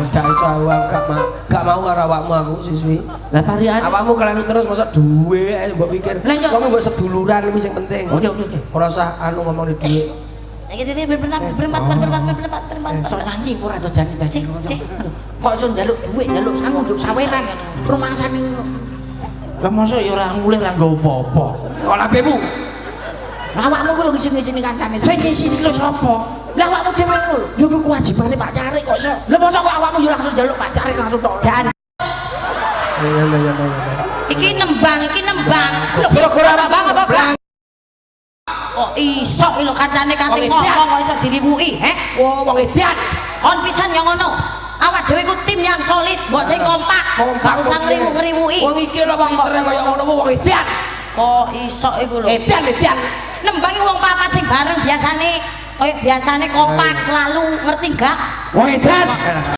Wis gak iso aku, aku gak mau karo awakmu aku siswi. Lah parian. Awakmu keliru terus, masa duwe ae mbok pikir. Lah, iya. Wong mbok seduluran kuwi sing penting. Oke. Ora usah anu ngomongin duit. Iki tadi berempat, berempat, berempat, berempat, berempat. Sok nyanyi ora to jane jane. Cek, cek. Kok iso njaluk dhuwit, njaluk sangu, njaluk saweran. Rumangsane ngono. Lah mosok ya ora mulih ora nggo apa-apa. Kok lambemu? Lah awakmu ku lho ngisi-ngisini kancane. Sing ngisini lho sapa? Lah awakmu dhewe ngono lho. Ya kuwi kewajibane Pak Carik kok iso. Lah mosok kok awakmu ya langsung njaluk Pak Carik langsung tok. Jangan. Iya. Iki nembang, iki nembang. Gara-gara nembang apa gak? Kok iso iki lho kancane kate Wong edan. ngomong kok iso diriwuki, he? Wah, wong edan. Kon pisan yang ngono. Awak dhewe ku tim yang solid, mbok sing kompak. Gak usah ngriwu-ngriwuki. Wong iki lho pintere kaya ngono, wong edan. Kok iso iku lho. Edan, edan. Nembang iki wong papat sing bareng biasane, koyo biasane kompak selalu, ngerti gak? Wong edan.